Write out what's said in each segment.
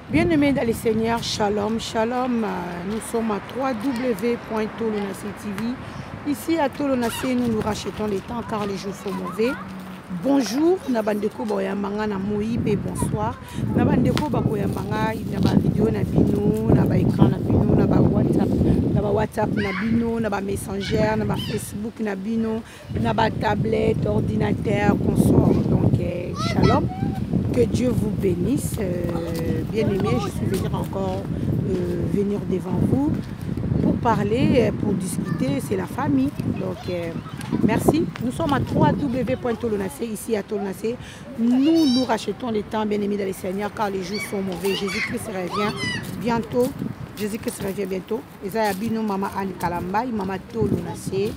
Bien-aimés dans le Seigneur, shalom, shalom. Nous sommes à www.tolonacé TV. Ici à Tolonacé, nous nous rachetons les temps car les jours sont mauvais. Bonjour, na bandeko boyambanga na moyi pe bonsoir. Na bandeko bakoyambanga na ba vidéo na bino, na ba écran na bino, na ba WhatsApp, na ba WhatsApp na bino, na ba Messenger, na ba Facebook na bino, na ba tablette, ordinateur, consort. Donc eh, shalom. Que Dieu vous bénisse. Euh, bien-aimé, je suis venue encore euh, venir devant vous pour parler, pour discuter, c'est la famille. Donc, euh, merci. Nous sommes à 3w.tolonacé, ici à Tolonacé. Nous nous rachetons les temps, bien-aimés dans le Seigneur, car les jours sont mauvais. Jésus-Christ revient bientôt. Jésus-Christ revient bientôt. Eza ya bino mama Anne Kalambay, mama Tolonacé.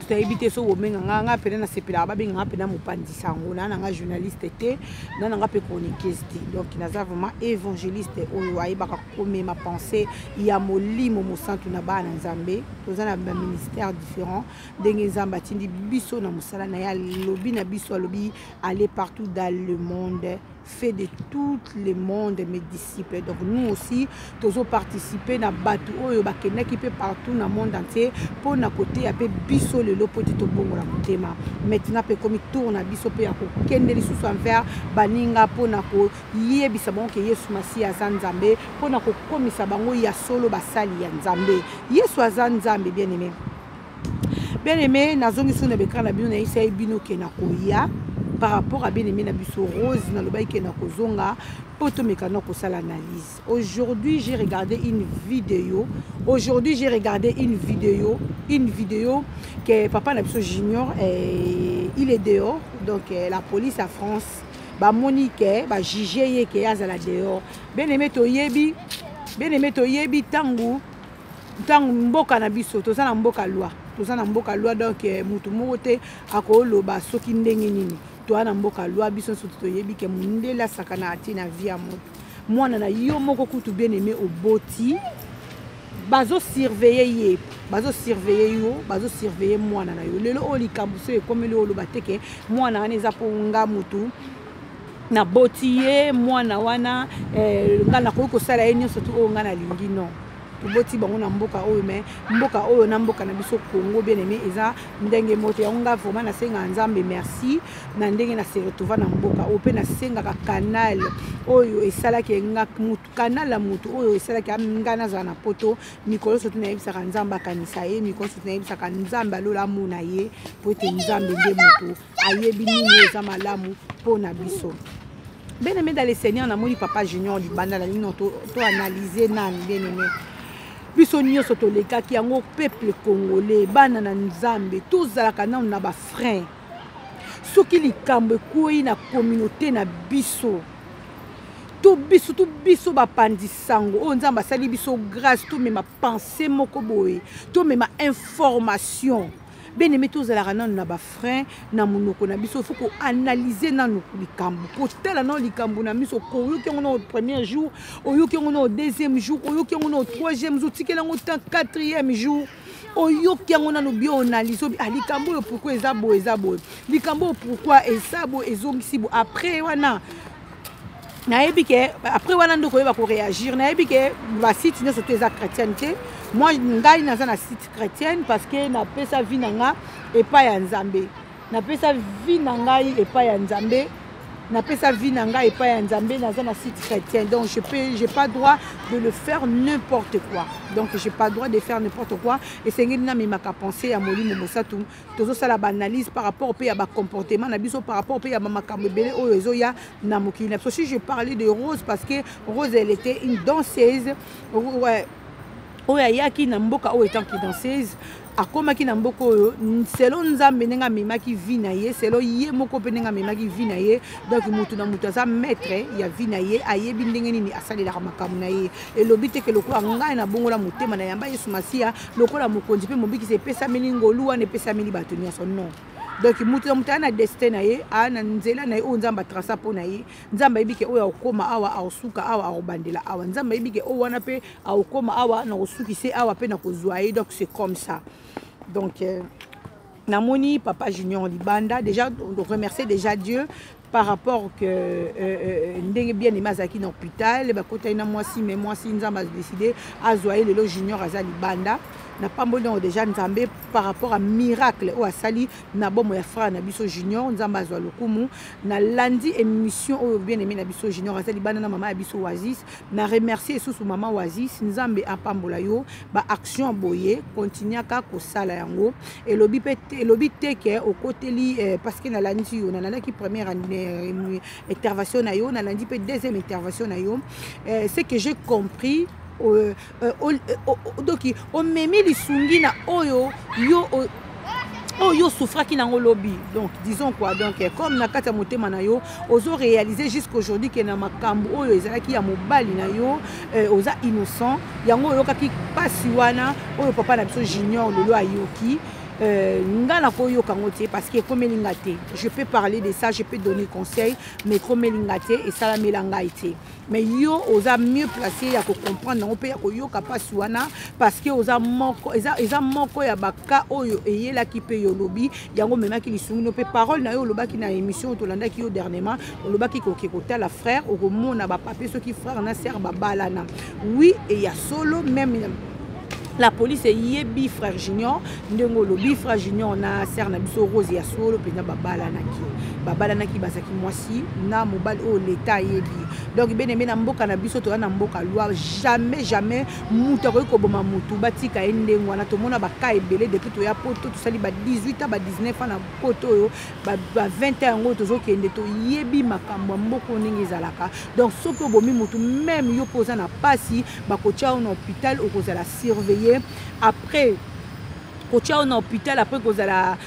Toyebi te soki bobenga nga, nga mpena nasepelaka babenga nga mpena mopanzi sango na nanga journaliste te, na nanga mpe chroniqueuse te. Donc naza vraiment évangéliste oyo ayebaka komema pensée ya molimo mosantu na bana Nzambe. Toza na ba ministère différent ndenge Nzambe atindi biso na mosala na ye, alobi na biso, alobi aller partout dans le monde, fait de tout le monde mes disciples. Donc nous aussi tozo participer na batu oyo bakendaki pe partout na monde entier po na côté ya pe biso lelo po te tobongola motema. Maintenant pe komi tour na biso pe ya kokende lisusu envers baninga po na koyebisa bango ke Yesu Masiya aza Nzambe, po na kokomisa bango ya solo basali ya Nzambe. Yesu aza Nzambe, bien aimé. Bien aimé, nazongi so na bekra na bino, nayebisa ye bino ke nakoya par rapport à bien aimé na biso Rose, nalobaki ke nakozonga po tomeka na kosala analyse. Aujourd'hui, j'ai regardé une vidéo. Aujourd'hui, j'ai regardé une vidéo, une vidéo que papa na biso Junior, eh, il est dehors. Donc eh, la police à France ba moni ke ba juger ye ke azala dehors. Bien aimé toyebi, bien aimé toyebi tangu ntango mboka na biso toza na mboka loi, toza na mboka loi. Donc eh, mutu moko te akoloba soki ndenge nini toza na mboka loi. Biso nyonso toyebi ke mondele asakana ati na vie ya motu, mwana na yo moko kutu bien aimé oboti, bazo surveiller ye, bazo surveiller yo, bazo surveiller mwana na yo. Lelo oyo likambo so ekomeli oyo oloba te ke mwana wana eza mpo nga mutu naboti ye, mwana wana eh, nga nakoki kosala ye nyonso tu oyo nga nalingi. Non, toboti bango na mboka oyo, mais mboka oyo na mboka na biso Congo, bien aimé, eza ndenge moko. Yango nga vraiment nasengaka Nzambe merci na ndenge na se retrouva na mboka oyo, mpe nasengaka canal oyo esalaki nga mutu, canal ya mutu oyo esalaki nga nazala na poto. Mikolo nyonso tu nayebisaka Nzambe akanisa ye, mikolo nyonso tu nayebisaka Nzambe alola amona ye, po ete Nzambe nde motu ayebi nini eza malamu mpo na biso. Bien aimé dans le Seigneur, namoni papa Junior libanda, nalingi no to analyser nani. Bien aimé, biso nyonso tolekaki yango, peuple congolais, bana na Nzambe, tozalaka nano na ba frein. Soki likambo ekwei na communauté na biso, to biso to biso bapanzi sango oyo Nzambe asali biso grâce, tomema pensée moko boye, tomema information. Bien aimé, tozalaka nano na ba frein na monoko na biso. Faut koanalyse nano likambo, kotala nano likambo na miso. Oyoki yango na premier jour, oyoki yango na deuxième jour, oyoki yango na troisième jour, otikeli yango ta quatrième jour, oyoki yango nano bien, oanalyse obi ah, likambo oyo pourquoi eza boye, eza boye, likambo oyo pourquoi eza boye, ezongisi boye. Après wana nayebi ke après wana nde okoyeba koréagir. Nayebi ke basite nyonso to eza chrétienne te. Moi ngai naza na site chrétienne parce que napesa vie na nga epai ya Nzambe, napesa vie na ngai epai ya Nzambe, napesa vie na ngai epai ya Nzambe. Naza na site chrétien, donc je peux, j'ai pas droit de le faire n'importe quoi. Donc j'ai pas droit de faire n'importe quoi. Esengeli namemaka pensée ya molimo mosatu. Tozosala baanalyse par rapport mpe ya bacomportement na biso, par rapport mpe ya bamakambo ebele oyo ezoya na mokili na biso. Si je parlais de Rose, parce que Rose, elle était une danseuse, ouais, oyo ayaki na mboka oyo etant que danseuse, akomaki na mboka oyo selo Nzambe ndenge amemaki vie na ye, selo ye moko mpe ndenge amemaki vie na ye. Donc motu na motu aza maître ya vie na ye, ayebi ndenge nini asalelaka makambo na ye. Elobi te ke lokola ngai nabongola motema, na yamba Yesu Masiya lokola mokonzi mpe mobikisi, epesameli ngolu wana epesameli bato nyonso. Non, donc motu na motu aya na destin na ye, aya na nzela na ye oyo Nzambe atraça mpo na ye. Nzambe ayebi ke oyo akokóma awa, akosuka awa, akobandela awa. Nzambe ayebi ke oyo wana mpe akokóma awa, na kosukise awa mpe na kozwa ye. Donc c'est comme ça. Donc namoni papa Junior libanda déjà, donc remercier déjà Dieu. Par rapport que ndenge bien aimé azalaki na hôpital, bakotaki na mwasi, mais mwasi, Nzambe adécidé azwa ye. Lelo Junior aza libanda. Napamboli donc déjà Nzambe par rapport à miracle oyo asali na bomo ya frère na biso Junior. Nzambe azwa lokumu. Nalandi émission oyo bien aimé na biso Junior aza libanda na mama ya biso Oasis. Na remercier lisusu mama Oasis. Nzambe apambola yo. Baaction boye, continuaka kosala yango. Elobi mpe elobi te ke okoteli parce que nalandi yo, nalandaki première intervention na yo, nalandi mpe deuxième intervention na yo. Ce que j'ai compris, donc omemi lisungi na oyo yo oyo osouffraki nango lobi. Donc disons quoi, donc comme na kati ya motema na yo ozoréaliser jusqu'aujourd'hui ke na makambo oyo ezalaki ya mobali na yo, oza innocent, yango oyokaki mpasi wana oyo papa na biso Junior lelo ayoki. Nga nakoyoka yango te parce que ekomeli nga te. Je peux parler de ça, je peux donner conseil, mais ekomeli nga te, esalamela ngai te. Mais yo oza mieux placé ya kocomprendre yango mpe ya koyoka mpasi wana, parce que oza moko, eza moko ya baka oyo eyelaki mpe yo olobi yango, omemaki lisungi no mpe parole na yo. Olobaki na émission oyo tolandaki yo dernièrement, olobaki koke kotala frère, okomona bapapier soki frère na sœur babalana. Oui, eya solo, même la police eyebi frère Junior. Ndenge olobi, frère Junior na sœur na biso Rose, ya solo mpenza babalanaki, babalanaki, bazalaki mwasi na mobali oyo leta ayebi. Donc bien aimé, na mboka na biso, toza na mboka loi. Jamais, jamais moto akoki koboma motu, batika ye ndenge wana. Tomona baka ebele depuis toya Poto. Tosali ba 18 ans, ba 19 ans na Poto oyo, ba 20 ans yango tozokende. Toyebi makambo ya mboka oyo ndenge ezalaka. Donc soki obomi motu, même yo mpo oza na pasi, bakotia yo na hôpital, okozala surveillé. Après kotia yo na hôpital, après kozala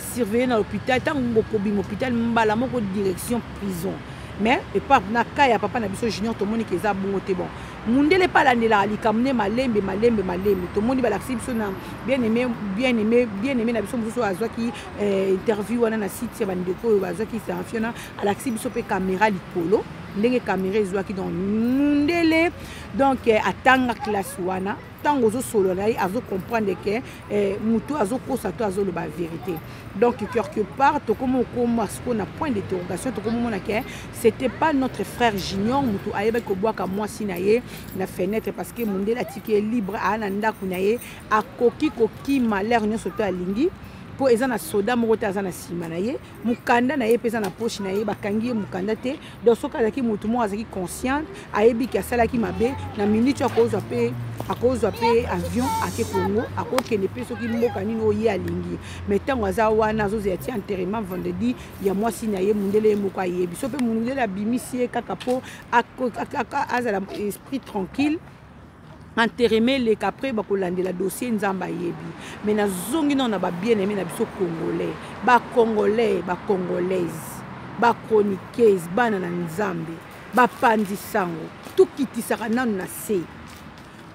surveillé na hôpital, ntango okobima hôpital, mbala moko direction prison. Mais epa na ka ya papa na biso Junior, tomoni ke eza bongo te. Bon, mundele mpe alandelaka likambo ne malembe, malembe, malembe. Tomoni balakisi biso na bien aimé, bien aimé, bien aimé na biso mosusu oyo azwaki interview wana na site ya bandeko oyo bazwaki interview wana, alakisi biso mpe caméra likolo, ndenge caméra ezwaki. Donc mundele, donc atanga classe wana. Ntango ozosolola na ye, azocomprendre ke motu azokosa to azoloba vérité. Donc quelque part tokomi okoma sikoyo na point d'interrogation. Tokomomona ke c'était pas notre frère Junior motu ayebaki kobwaka mwasi na ye na fenêtre, parce que mondele atiki ye libre, aa na ndako na ye, akoki kokima l'heure nyonso to alingi, mpo eza na soda moko te aza na nsima na ye. Mokanda na ye mpe eza na poche na ye, bakangi ye mokanda te. Donc soki azalaki motu moko azalaki consciente, ayebi ke asalaki mabe, na minute akozwa mpe avion, ake Congo, akokende mpe soki mboka nini oyo ye alingi. Mais ntango aza wana, azozela ti enterrement vendredi ya mwasi na ye, mundele ye moko ayebi so mpe mundele abimisi ye kaka mpo azala esprit tranquille, enterrement eleka, après bakolandela dossier, Nzambe ayebi. Mais nazongi nano na babien aimé na biso congolais, bacongolais, bacongolaise, bachroniqueuse, bana na Nzambe, bapanzi sango, tokitisaka nano na se.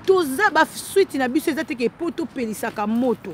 Toza basuite na biso eza teke mpo topelisaka moto.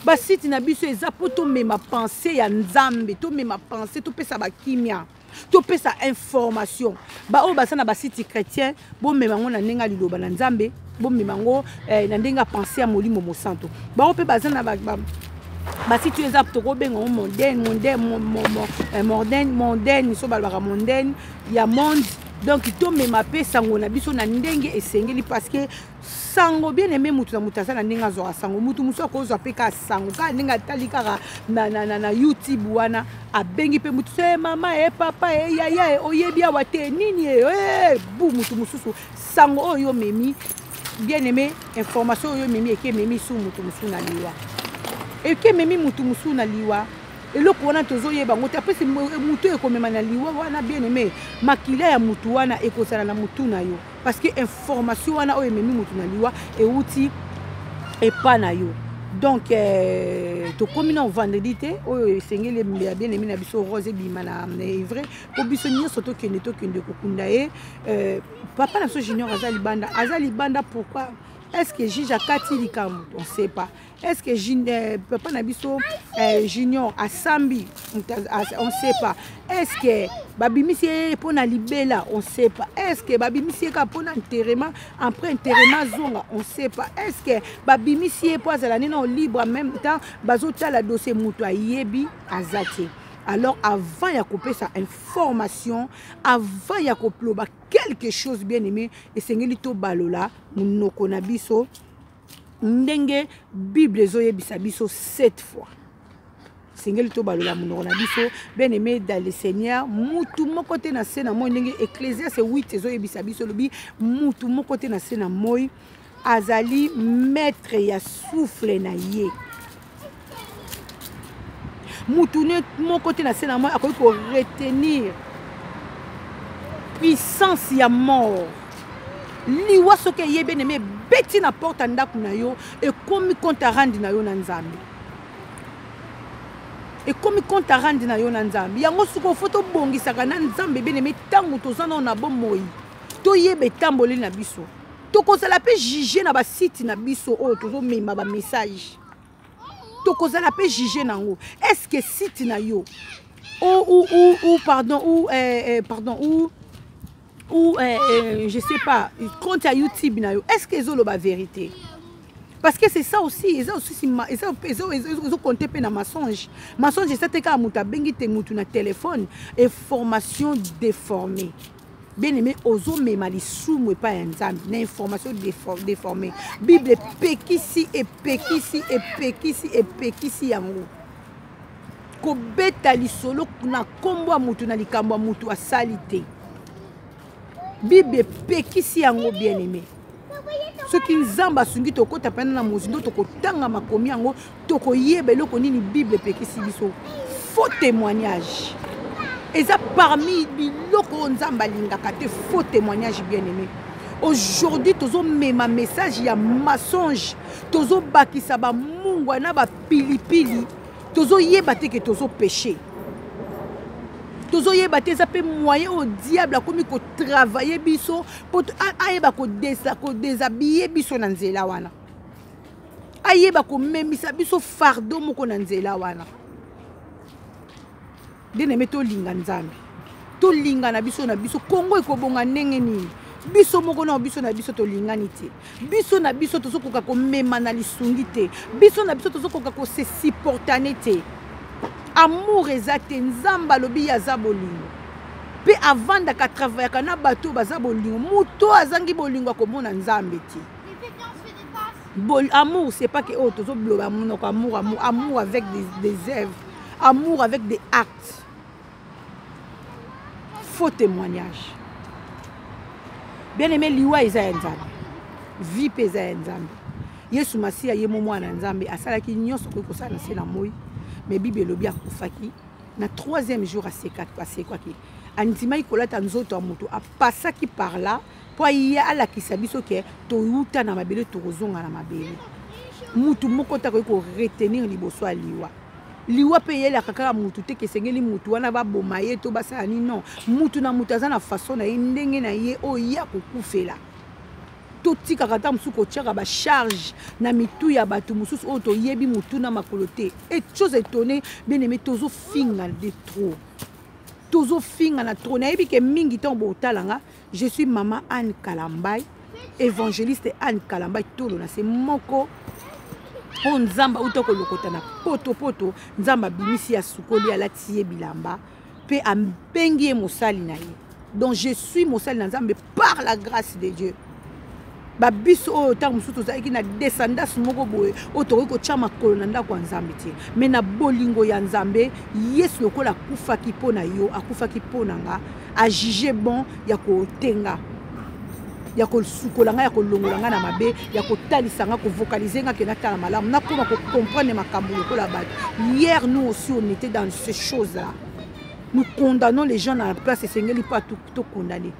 Basite na biso eza mpo tomema pensée ya Nzambe, tomema pensée, topesa bakimia, topesa information. Baoyo baza na basite chrétien, bomema yango na ndenge ya liloba na Nzambe, bomema yango na ndenge ya pensée ya Molimo Mosanto. Bango mpe baza na basite oyo eza, tokobenga yango mondaine, mondaine, mondaine, mondaine, so balobaka mondaine ya monde. Donc tomema mpe sango na biso na ndenge esengeli, parce que sango, bien aimé, mutu na mutu aza na ndenge azwaka sango. Mutu mosusu akozwa mpe kaka sango kaka ndenge atali kaka na YouTube wana, abengi mpe mutu so: "E mama, e papa, e yaya, e oyebi awa te nini e e bu." Mutu mosusu, sango oyo omemi, bien aimé, information oyo omemi eke ememi su mutu mosusu na liwa, eke ememi mutu mosusu na liwa. Eloko wana tozoyeba yango te. Apesi mutu oyo ekomema na liwa wana, bien aimé, makila ya mutu wana ekozala na mutu na yo, parce que information wana oyo ememi mutu na liwa euti epa na yo. Donc tokomi na vendredi te oyo esengeli ya bien aimé na biso Rose ebima na Ivre, mpo biso nyonso tokende kokunda ye. Papa na biso Junior aza libanda, aza libanda. Pourquoi? Est ce que juge akati likambo? On sait pas. Est ce que papa na biso Junior asambi? On sait pas. Est ce que babimisi ye mpo na libela? On sait pas. Est ce que babimisi ye kaka mpo na enterrement, après enterrement zonga? On sait pas. Est ce que babimisi ye mpo azala nde na libre, en même temps bazotala dossier? Moto ayebi aza te. Alors avant ya kopesa information, avant ya koloba quelque chose, bien aimé, esengeli tobalola monoko na biso ndenge Bible ezoyebisa biso sept fois. Esengeli tobalola monoko na biso, bien aimé dans le Seigneur. Mutu moko te na se na moi, ndenge Ecclésiaste 8 ezoyebisa biso, elobi mutu moko te na se na moi azali maître ya souffle na ye. Mutu moko te na se na moi akoki koretenir puissance ya mort. Liwa soki eyebi enemi, ebeti na porte ya ndako na yo, ekomi compte à rendre na yo na Nzambe, ekomi compte à rendre na yo na Nzambe. Yango sikoyo faut tobongisaka na Nzambe, bien-aimé. Ntango toza nao na bomoi, toyeba etamboli na biso. Tokozala mpe juge na basite na biso oyo tozomema bamessage, tokozala mpe juge nango. Est ce que site na yo ou pardon, ou pardon, ou je sais pas, compte ya YouTube na yo, est ce que ezoloba vérité? Parce que c'est ça aussi, eza aussi, ezocompter mpe na mensonge. Mensonge eza te kaka moto abengi te motu na téléphone. Information déformée, bien aimé, ozomema lisumu epai ya Nzambe na information déformée. Bible epekisi, epekisi, epekisi, epekisi yango, kobeta lisolo na nkombo ya motu na likambo ya motu asali te. Bible epekisi yango, bien aimé. Soki Nzambe asungi, tokɔta mpena na mozindo, tokotanga makomi yango, tokoyeba eloko nini Bible epekisi biso. Faux témoignage eza parmi biloko oyo Nzambe alingaka te, faux témoignage. Bien aimé, aujourd'hui tozomema message ya mensonge, tozobakisa bamungwa na bapilipili, tozoyeba te ke tozopécher, tozoyeba te. Eza mpe moyen oyo diable akomi kotravailler biso mpo ayeba kodéshabiller biso na nzela wana, ayeba komemisa biso fardeau moko na nzela wana. Bien-aimé, tolinga Nzambe, tolinga na biso na biso. Kongo ekobonga ndenge nini? Biso moko na biso na biso tolingani te. Biso na biso tozokoka komema na lisungi te. Biso na biso tozokoka kose supportane te. Amour eza te. Nzambe alobi ye aza bolingo, mpe avandaka, atravaillaka na bato oyo baza bolingo. Moto azangi bolingo akomona Nzambe te. Amour, c'est pas que oyo tozoloba monoko amour, amour, amour avec des œuvres, amour avec des actes. Faux témoignage, bien aimé, liwa eza ya Nzambe, vie mpe eza ya Nzambe. Yesu Masiya ye mo mwana Nzambe asalaki nyonso okoki kosala na se na moi, mais Bible elobi akufaki, na troisième jour asekwaki. Andimaki kolata nzoto ya moto, apasaki par là mpo aye alakisa biso ke toyuta na mabele, tokozonga na mabele. Mutu moko te akoki koretenir liboso ya liwa. Liwa mpe eyelaka kaka mutu te ke esengeli mutu wana baboma ye to basala nini. Non, mutu na mutu aza na façon na ye, ndenge na ye oyo ye akokufela. Totikaka ata mosusu kotiaka bacharge na mitu ya bato mosusu oyo toyebi motu na makolo te. Et chose étonné, bien aimé, tozofinga de trop, tozofinga na trop. Nayebi ke mingi ntango botala nga, je suis mama Anne Kalambai, évangéliste Anne Kalambai Tolo na se moko oyo Nzambe auta kolokota na potopoto. Nzambe abimisi, asukoli, alati ye bilamba mpe abengi ye mosali na ye. Donc je suis mosali na Nzambe par la grâce de Dieu. Babiso oyo ntango mosusu tozalaki na descendance moko boye oyo tokoki kotya makolo na ndako ya Nzambe te, mais na bolingo ya Nzambe, Yesu lokola akufaki mpo na yo, akufaki mpo na nga, ajuger bon ya kotenga, ya kosukola ngai, ya kolongola ngai na mabe, ya kotalisa ngai, kovocaliser ngai ke natala malamu, nakoma kocomprendre makambo lokola bato. Hier, nous aussi, on était dans ces choses là nous condamnons les gens na place esengeli mpo tocondamner,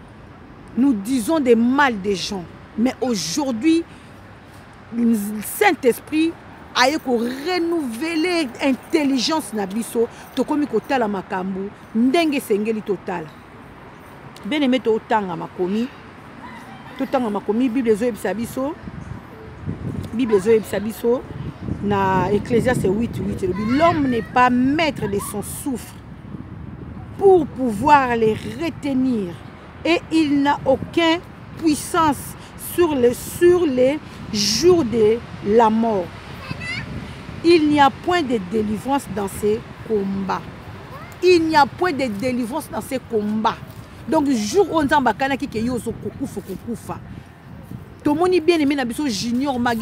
nous disons des mal des gens. Mais aujourd'hui, Saint-Esprit aye korenouveler intelligence na biso, tokomi kotala makambo ndenge esengeli totala. Bien aimé, totanga makomi, totanga makomi. Bible ezoyebisa biso, Bible ezoyebisa biso na Ecclésiaste 8 8, elobi: "L'homme n'est pas maître de son souffle pour pouvoir les retenir et il n'a aucune puissance sur les jours de la mort. Il n'y a point de délivrance dans ces combats." Il n'y a point de délivrance dans ces combats. Donc jour oyo Nzambe akanaki ke yo ozokokufa, kokufa. Tomoni bien aimé na biso Junior Magi.